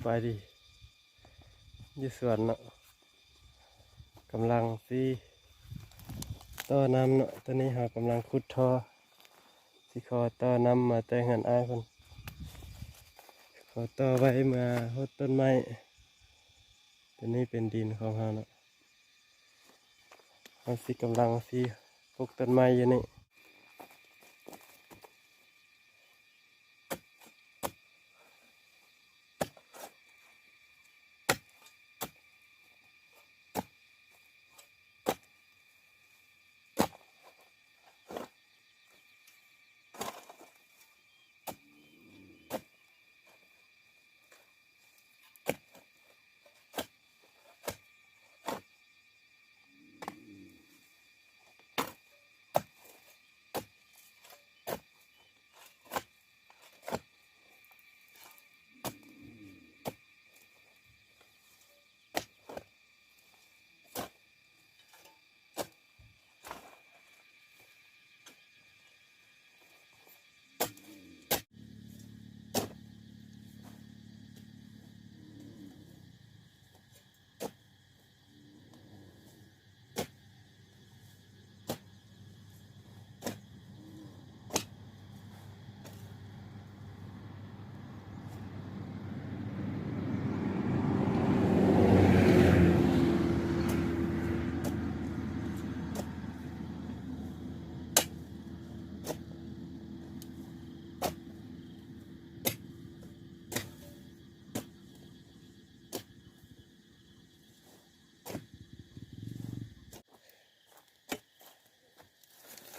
ບາຍດີ ຢູ່ສວນເນາະ ກຳລັງຊິຕໍ່ນ້ຳເນາະ. ຕອນນີ້ເຮົາກຳລັງຂຸດທໍ່ ຊິຂໍຕໍ່ນ້ຳມາແຕ່ເຮືອນອ້າຍເພິ່ນ ຂໍຕໍ່ໄວ້ເມືອຫົດຕົ້ນໄມ້. ຕົວນີ້ເປັນດິນຂອງເຮົາເນາະ ເຮົາຊິກຳລັງຊິປູກຕົ້ນໄມ້ຢູ່ນີ້.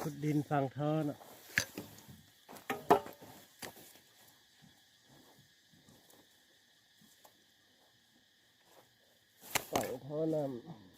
ຂຸດດິນຝັງທໍ່ເນາະ ຝັງທໍ່ນ້ຳ.